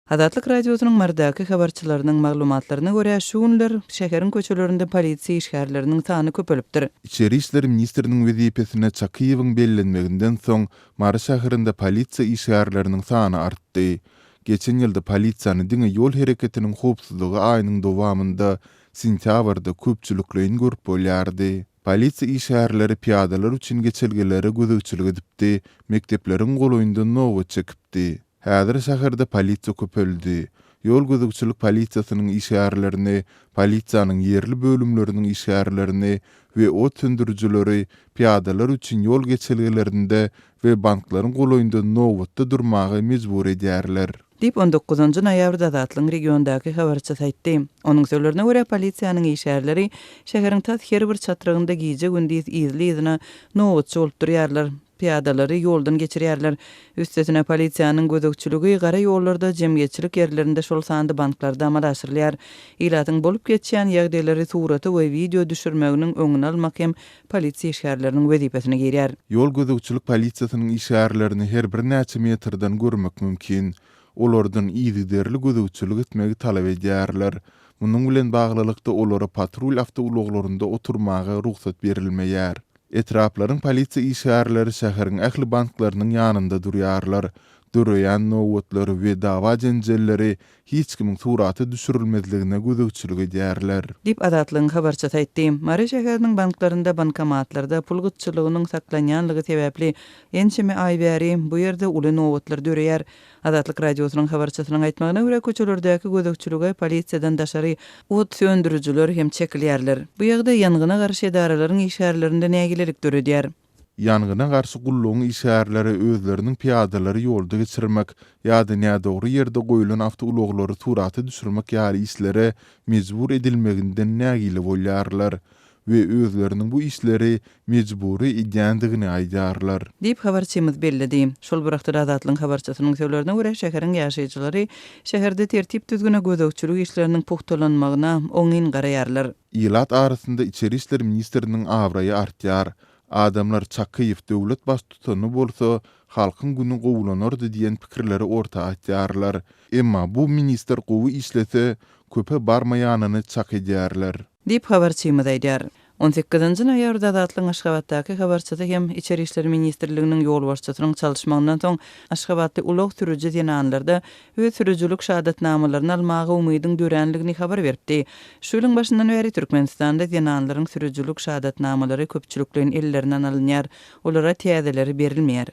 Azatlyk Radiosynyň Marydaky habarçylarynyň maglumatlaryna görä, şu günler şäheriň köçelerinde polisiýa işgärleriniň sany köpelipdir. Içeri işler ministriniň wezipesine Çakyýewiň bellenmeginden soň, Mary şäherinde polisiýa işgärleriniň sany artdy. Geçen ýylda polisiýany diňe ýol hereketiniň howpsuzlygy aýynyň dowamynda, sentýabrda köpçülikleýin görüp bolýardy. Polisiýa işgärleri pyýadalar üçin geçelgelere gözegçilik edipdi, mekdepleriň golaýynda nobat çekipdi. Häzir şäherde polisiýa köpeldi. Ýol gözegçilik polisiýasynyň işgärlerini, polisiýanyň ýerli bölümleriniň işgärlerini we ot söndürijileri pyýadalar üçin ýol geçelgelerinde we banklaryň golaýynda nobatda durmaga mejbur edýärler. Diýip, on dokuzynjy noýabrda Azatlygyň regiondaky habarçysy aýtdy. Onuň sözlerine görä, polisiýanyň işgärleri şäheriň tas her bir çatrygynda gije-gündiz yzly-yzyna nobatçy bolup durýarlar. Pyýadalary ýoldan geçirýärler. Üstesine, polisiýanyň gözegçiligi gara ýollarda, jemgyýetçilik ýerlerinde, şol sanda banklarda amala aşyrylýar. Ilatyň bolup geçýän ýagdaýlary surata we wideo düşürmeginiň öňüni almak hem polisiýa işgärleriniň wezipesine girýär. Ýol gözegçilik polisiýasynyň işgärlerini her birnäçe metrden görmek mümkin. Olardan yzygiderli gözegçilik etmegi talap edýärler. Munuň bilen baglylykda olara patrul awtoulaglarynda oturmaga rugsat berilmeýär. Etraplaryň polisiýa işgärleri şäheriň ähli banklarynyň ýanynda durýarlar. Döreýän nobatlary we dawa-jenjelleri hiç kimiň surata düşürilmezligine gözegçilik edýärler. Diýip, Azatlygyň habarçysy aýtdy. Mary şäheriniň banklarynda bankomatlarda pul gytçylygynyň saklanýanlygy sebäpli ençeme aý bäri bu ýerde uly nobatlar döreýär. Azatlyk Radiosynyň habarçysynyň aýtmagyna görä, köçelerdäki gözegçilige polisiýadan daşary ot söndürijiler hem çekilýärler. Bu ýagdaý ýangyna garşy edaralaryň işgärlerinde nägilelik döredýär. Ýangyna garşy gullugyň işgärleri özleriniň pyýadalary ýolda geçirmek ýa-da nädogry ýerde goýlan awtoulaglary surata düşürmek ýaly işlere mejbur edilmeginden nägile bolýarlar. we özleriniň bu işleri mejbury edýändigini aýdýarlar. Diýip, habarçymyz belledi. Şol bir wagtda Azatlygyň habarçysynyň sözlerine görä, şäheriň ýaşaýjylary şäherde tertip-düzgüne gözegçilik işleriniň pugtalanmagyna oňyn garaýarlar. Ilat arasynda içeri işler ministriniň abraýy artýar. Adamlar Çakyýew döwlet baştutany bolsa, halkyň güni gowulanardy diýen pikirleri orta atýarlar. Emma bu ministr gowy işlese, köpe barmaýanyny çak edýärler. Diýip, habarçymyz aýdýar. On sekizinji noýabrda Azatlygyň Aşgabatdaky habarçysy hem Içeri işler ministrliginiň ýolbaşçysynyň çalyşmagyndan soň aşgabatly ulag sürüji zenanlarda öz sürüjilik şahadatnamalaryny almaga umydyň döränligini habar beripdi. Şu ýylyň başyndan bäri Türkmenistanda zenanlaryň sürüjilik şahadatnamalary köpçülikleýin ellerinden alynýar, olara täzeleri berilmeýär.